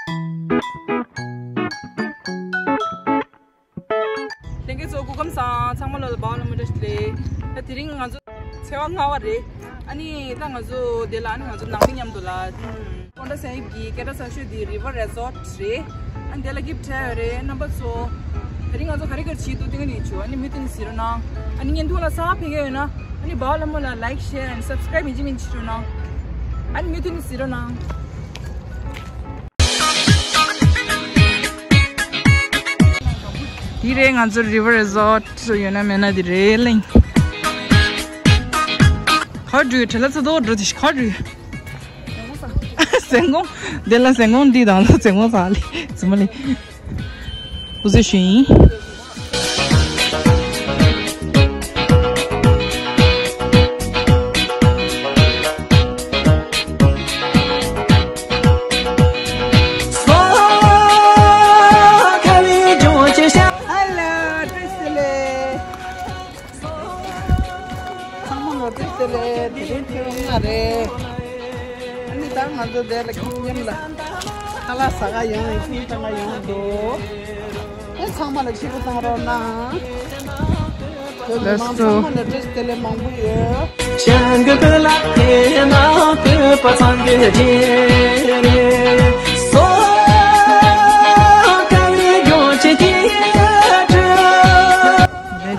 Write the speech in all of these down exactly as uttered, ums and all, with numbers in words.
ལྷན་རྒྱས་ཚོ་སྐུ་ཁམས་བཟང་། ཚང་མ་ལ་བ་ལ་མུ་འདྲ་ཞིག་ལས། ད་དེ་རིང་ང་ཚོ་ཚེས་པ་ལྔ་པ་རེད། ཨ་ནི་ད་ང་ཚོ་དེ་ལ་ཨ་ནི་ང་ཚོ་ནང་མི་མཉམ་དུ་ལ་ཀོན་ཌ་ས་ཧིབ་ཀྱི་སྐད་གྲགས་ཚ་ཤོས་དེ་རི་ཝར་རི་ཛོཊ་རེད། ཨ་ནི་དེ་ལ་གིབ་ཊི་སྤྲད་ཡོད་རེད། རྣམ་པ་ཚོ་དེ་རིང་ང་ཚོ་ག་རེ་ག་རེ་བྱེད་འདུག་དེ་ག་ནས་བྱུ། ཨ་ནི་མུ་མཐུད་ནས་གཟིགས་རོགས་གནང་། ཨ་ནི་བརྙན་ཐུང་ལ་གསར་པ་ཕེབས་མཁན་ཡོད་ན་ཨ་ནི་བ་ལ་མུ་ལ་ལའིཀ་ཤེར་ཨེན་སབ་སི་ཀ་རེབ་ཡིན་གཅིག་མིན་གཅིག་བྱེད་རོགས་གནང་། ཨ་ནི་མུ་མཐུད་ནས་གཟིགས་རོགས་གནང་། འདི་རེད་ང་ཚོ་རི་ཝར་རི་ཛོཊ་ཡོད་ན་མེད་ན་འདི་རེད་གླིང་། ག་འགྲོ་ཡོད་བྲེལ་ལ་ཚ་དོ་འགྲོ་དེ་ཤི་ག་འགྲོ་ཡོད། ཟན་གོང་། དེ་ལ་ཟན་གོང་འདི་དང་ལ་ཟན་གོང་ཟ་ལེ་ཙི་མ་ལེ། སྐུ་གཟུགས་ཞུ་ཡིན། ཚང་མ་ལ་བཀྲ་ཤིས་བདེ་ལེགས། དེ་རིང་ཚེས་པ་ལྔ་རེད། ཨ་ནི་ད་ང་ཚོ་དེ་ལ་ཁྱིམ་མཉམ་ལ་ཁ་ལག་ཟ་ག་ཡོང་ཡིན། ཁྱིམ་ཚང་མ་ཡོང་འདུག་ཨེ་ཚང་མ་ལ་སྐྱིད་པོ་བཏང་རོགས་གནང་། ཚང་མ་ལ་བཀྲ་ཤིས་བདེ་ལེགས་མང་པོ་ཡོད། ལས་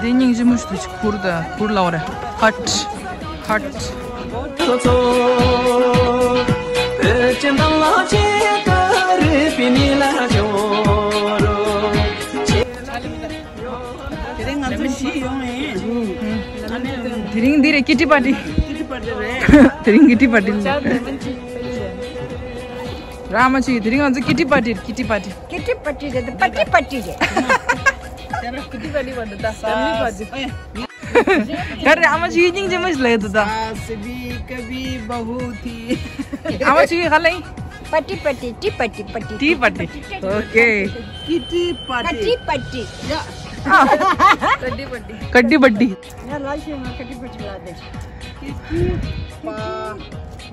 དེ་སྙིང་རྗེ་མོ་ཞིག་འདུག་ཅིག་ཁུར་དང་ཁུར་ལའོ་རེ། ཧཊ། ཧཊ། དེ་རིང་ང་ཚོ་བཞི་ཡོང་ཡིན། དེ་རིང་འདི་རེད། ཀི་ཊི་པར་ཊི། ཀི་ཊི་པར་ཊི་རེད། དེ་རིང་ཀི་ཊི་པར་ཊི་རེད། ར་མ་ཅིག་དེ་རིང་ང་ཚོ་ཀི་ཊི་པར་ཊི་རེད། ཀི་ཊི་པར་ཊི། ཀི་ཊི་པར་ཊི་རེད། པར་ཊི་པར་ཊི་རེད། ཀི་ཊི་པར་ཊི་བར་འདུག་ད་ཕེ་མི་ལི་པར་ཊི། ག་རེ་ཨ་མ་ཅིག་སྙིང་རྗེ་མོ་ཞིག་ལབ་འདུག་ད། ཨ་མ་ཅིག་ག་ལེ། པར་ཊི་པར་ཊི། ཊི་པར་ཊི། པར་ཊི་པར་ཊི། ཨོ་ཀེ། ཀི་ཊི་པར་ཊི། པར་ཊི་པར་ཊི། ཡ། ཨ། ཀི་ཊི་པར་ཊི། ཀི་ཊི་པར་ཊི། ང་ལ་ཤེས་ང་ཀི་ཊི་པར་ཊི་ལ་དེ། ཀི་ཊི་པ།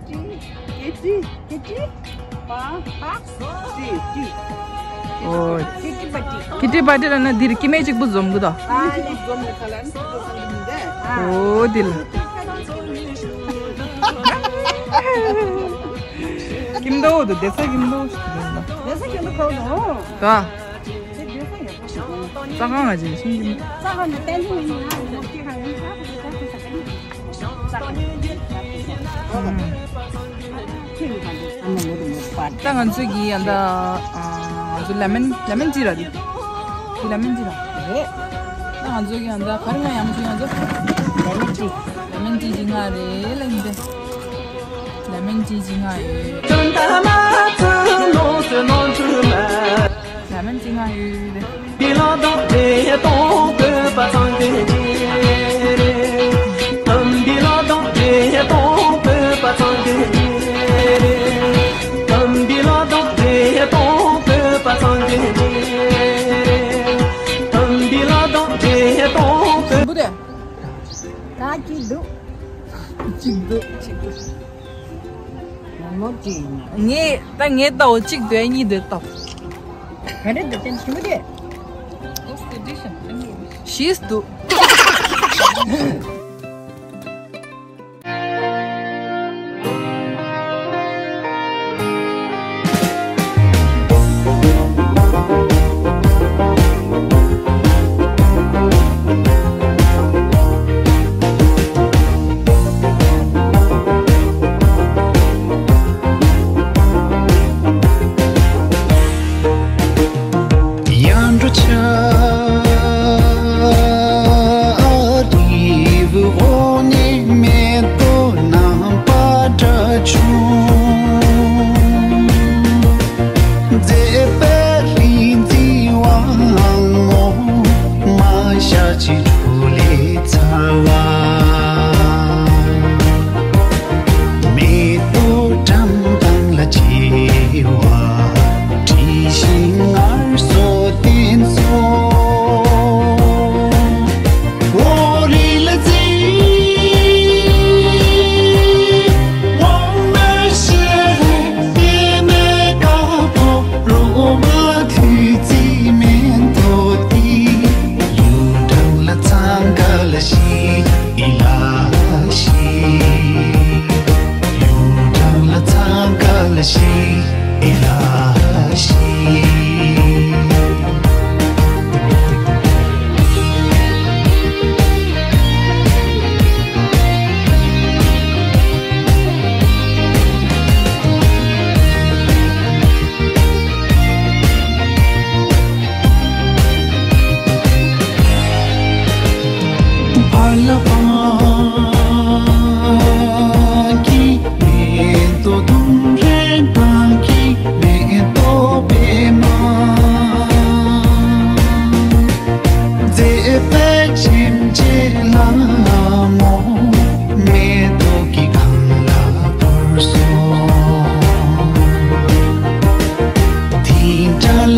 ཀི་ཊི། ཀི་ཊི། པ། པ། ཊི། ཊི། ཨོ། ཀི་ཊི་པར་ཊི། ཀི་ཊི་པར་ཊི་ལབ་ན་འདིར་སྐྱེ་དམན་གཅིག་པུ་འཛོམས་གི་དོ། ཨ་ལེ། འཛོམས་ནས་ཁ་ལན་འཛོམས་ནས་འདི། ཨོ་འདི་ལ། ཁྱིམ་ཐོག་ཏུ་བསྡད་ས་ཁྱིམ་ཐོག་ཞིག་ཡོད་ན། བསྡད་ས་ཁྱིམ་ཐོག་ཁོ་ནོ། ད། ཙག་ཁང་ང་ཅིག་ཤིང་ཁྱིམ། ཙག་ཁང་ནི་བསྟན་འཛིན་ཡིན་ན་ཡིན་ན་སྐྱེ་ཁང་ཡིན་ན་ཁོ་ཚོ་ཙག་ཁང་ཡིན། ཙག་ཁང་ཡིན། ད་ང་ཚོས་ཀྱི་ཡང་ད་ང་ཚོ་ལེ་མོན་ལེ་མོན་ཊི་ར་དེ། དེ་ལེ་མོན་ཊི་ར་རེད། ད་ང་ཚོས་ཀྱི་ཡང་ད་ག་རེ་ང་ཡང་མ་ཚོས་ང་ཚོ་ལེ་མོན་ཊི། ལེ་མོན་ཊི་ཅིག་ང་རེད་ལ་ཡིན་ཏེ། ལེ་མོན་ཊི་ཅིག་ང་ཡོད། ལེ་མོན་ཊི་ང་ཡོད་རེད། ཞིམ་པོ་རེད། ད་གཅིག་འདུག་གཅིག་འདུག་གཅིག་འདུག་ངས་ད་ངས་ལྟ་འོ་གཅིག་འདོད་གཉིས་འདོད་ལྟ། ག་རེ་འདོད་ཅན་ཞིམ་པོ་རེད། ཤིས་འདུག་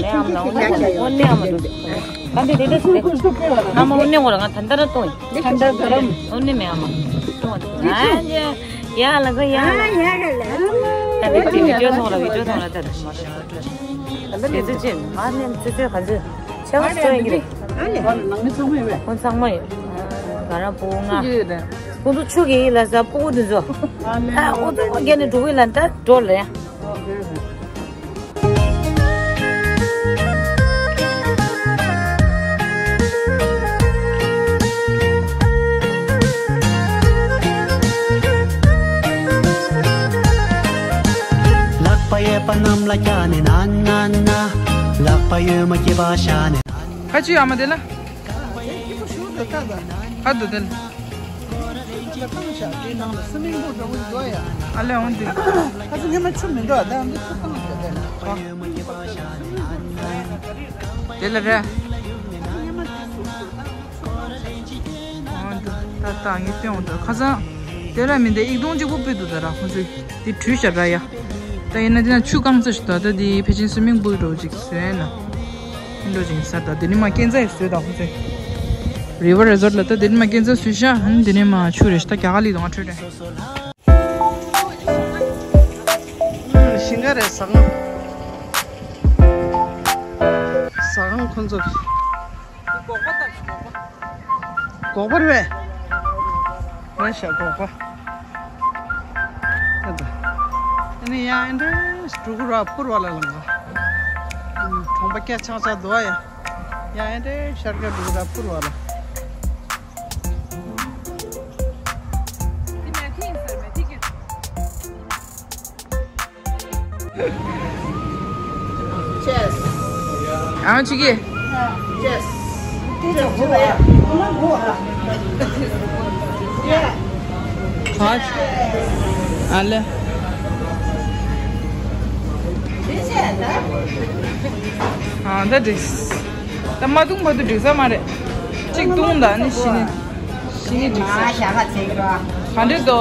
ལས་ཨམ་ལ་འོ་ནི་འོ་ནི་ཨམ་ལ་འགྲོ། ད་འདི་དེ་འདྲ་ཟེར། ཨ་མ་འོ་ནི་འོ་ལ་ང་ད་ལྟ་ར་གཏོང་ཡིན། འོ་ནི་མེད་ཨ་མ། ཨ་ཡ་ཡ་ལ་ག་ཡ་ལ། ད་འདི་དེ་བི་ཌིའོ་ཐོག་ལ་བི་ཌིའོ་ཐོག་ལ་ད་དེ་ཚོ་ཅི་ང་ནི་ཚེ་ཚེ་ག་ཚོད་ཆེ་བ་སོ་ཡིན་གི་རེད། ཁོང་ཚང་མ་ཡོད། ང་རང་ཕྲུ་གུ་ལྔ། ཁོང་ཚོ་ཆུ་གི་ཡིན་ལ་ཟ་ཕྲུ་གུ་དེ་ཚོ། ཨ་ཁོང་ཚོ་ཁོང་རྒྱ་ནས་འགྲོ་གི་ལ་ད་འགྲོ་ལ་ཡ། ལག་པ་གཡས་པ་གནམ་ལ་བཀྱག་ནས་ན་ན་ན། ལག་པ་གཡོན་མ་སྐེད་པ་བཞག་ནས་ན་ན། ཁ་ཆུ་ཡ་མ་དེ་ལ། ཁ་དུ་དེ་ལ། ཨ་ལེ་འོང་དུས། ཁ་ཚ་ཉི་མ་ཆུ་མི་འདུག་ད་འདི་ཆུ་བཏང་ཞོག་དེ་ལ། དེ་ལ་རེད། ཨ་འདི་ད་ད་ངས་སྟོན་འོང་དུས་ཁ་སང་། དེ་ལ་མི་འདི་ཡིག་ཐུང་གཅིག་པོ་ཕུལ་འདུག་ད་ར་ཁོང་ཚོས་འདི་བྲུས་བཞག་ར་ཡ། ད་ཡིན་ན་འདི་ན་ཆུ་བཀང་ཚར་ཞིག་ད་ད་འདི་ཕལ་ཆེར་སུའི་མིང་པུལ་འདྲ་བོ་ཅིག་བཟོས་ན། འདྲ་ཅིག་ས་ད་དེ་ནི་མ་སྐྱེན་ཚ་ཡི་བཟོས་དང་ཁོ་ཚོས། རི་བར་རི་ཟོར་ལ་ད་དེ་ནི་མ་སྐྱེན་ཚ་བཟོས་ཤག་ཧན་དེ་ནི་མ་ཆུ་རེ་ཤི་ད་རྒྱ་གར་ལི་དང་ང་འཕྲོད་དྲན། ཞིང་ཁ་རེད་ཟ་ཁང་། ཟ་ཁང་ཁོ་ཚོ། སྒོག་པ་རེད་པས། ང་ཤ་སྒོག་པ། ཨ་ནི་ཡང་ཨེ་འདྲ་འབྲུ་གུ་ར་ཕུར་བ་ལ་ལང་ག་གྲོང་པ་སྐྱ་ཆག་ཆག་འདུག་ཡ། ཡང་ཨེ་འདྲ་ཤར་སྐྱ་འབྲུ་གུ་ར་ཕུར་བ་ལ། ཨང་ཆི་གི། ཧ། ཨ་ལེ། ཨ་ད་འགྲིག་ད་མ་བཏུང་བར་དུ་འགྲིག་ས་མ་རེད། གཅིག་བཏུང་ད་ནི་ཤི་ནི། ཤི་ནི་འགྲིག་ས། ཧ་འདྲེ་དོ།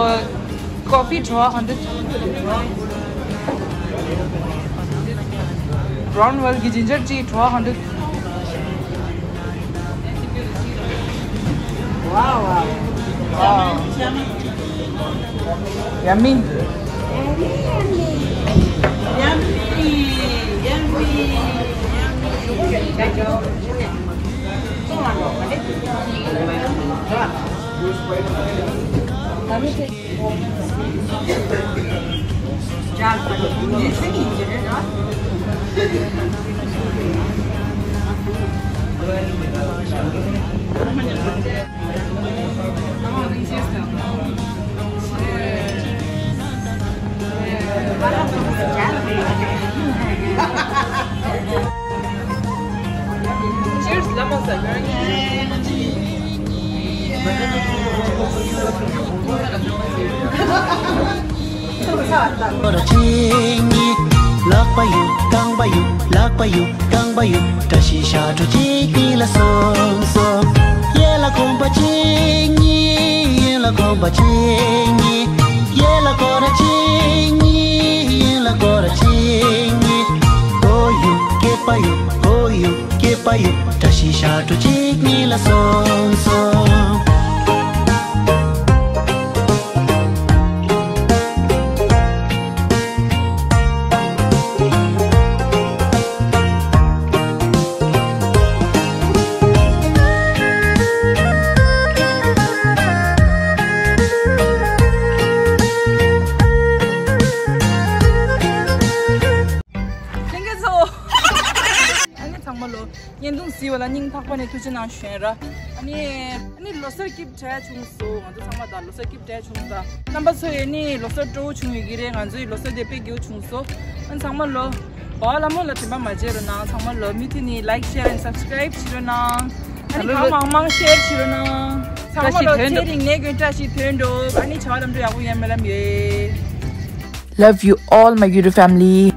Coffee draw hundred. Brown well ki ginger tea draw hundred. Wow, wow. Wow. Yummy. Yummy, yummy, yummy. Cheers, ལ་མོ་ཟེར། ལག་པ་གཡུག་རྐང་པ་གཡུག་ལག་པ་གཡུག་རྐང་པ་གཡུག་བཀྲ་ཤིས་ཞབས་བྲོ་གཅིག་གཉིས་ལ་སོང་སོང་། གཡས་ལ་གོམ་པ་གཅིག་གཉིས། གཡོན་ལ་གོམ་པ་གཅིག་གཉིས། གཡས་ལ་སྐོར་ར་གཅིག་གཉིས། གཡོན་ལ་སྐོར་ར་གཅིག་གཉིས། ཨོ་ཡུ་སྐེད་པ་གཡུག་ཨོ་ཡུ་སྐེད་པ་གཡུག་བཀྲ་ཤིས་ཞབས་བྲོ་གཅིག་གཉིས་ལ་སོང་སོང་། ལྷན་རྒྱས་ཚོ། ཨ་ནི་ཚང་མ་ལོ། བརྙན་ཐུང་གཟིགས་པ་ལ་སྙིང་ཐག་པ་ནས་ཐུགས་རྗེ་གནང་ཞུ་ཡིན་ར། ཨ་ནི་ཨ་ནི་ལོ་གསར་སྐྱིད་བྲལ་བྱུང་སོང་། ང་ཚོ་ཚང་མ་དང་ལོ་གསར་སྐྱིད་བྲལ་བྱུང་སོང་། རྣམ་པ་ཚོ་ཡི་ནི་ལོ་གསར་སྤྲོ་བོ་བྱུང་ཡོད་ཀྱི་རེད། ང་ཚོའི་ལོ་གསར་དེ་དཔེ་སྐྱིད་པོ་བྱུང་སོང་། ཨ་ནི་ཚང་མ་ལོ། བ་ལ་མོ་ལ་དྲན་པ་མ་བརྗེད་རོགས་གནང་། ཚང་མ་ལོ་མུ་མཐུད་ནས་like, share and subscribe བྱེད་རོགས་གནང་། ཨ་ནི་གང་མང་མང་share བྱེད་རོགས་གནང་། ཚང་མ་ལོ་ཚེ་རིང་ནས་ཀུན་བཀྲ་ཤིས་དོན་འགྲུབ། ཨ་ནི་བྱ་བ་ལམ་འགྲོ་ཡག་པོ་ཡོང་སྨོན་ལམ་ཡོད། Love you all, my beautiful family.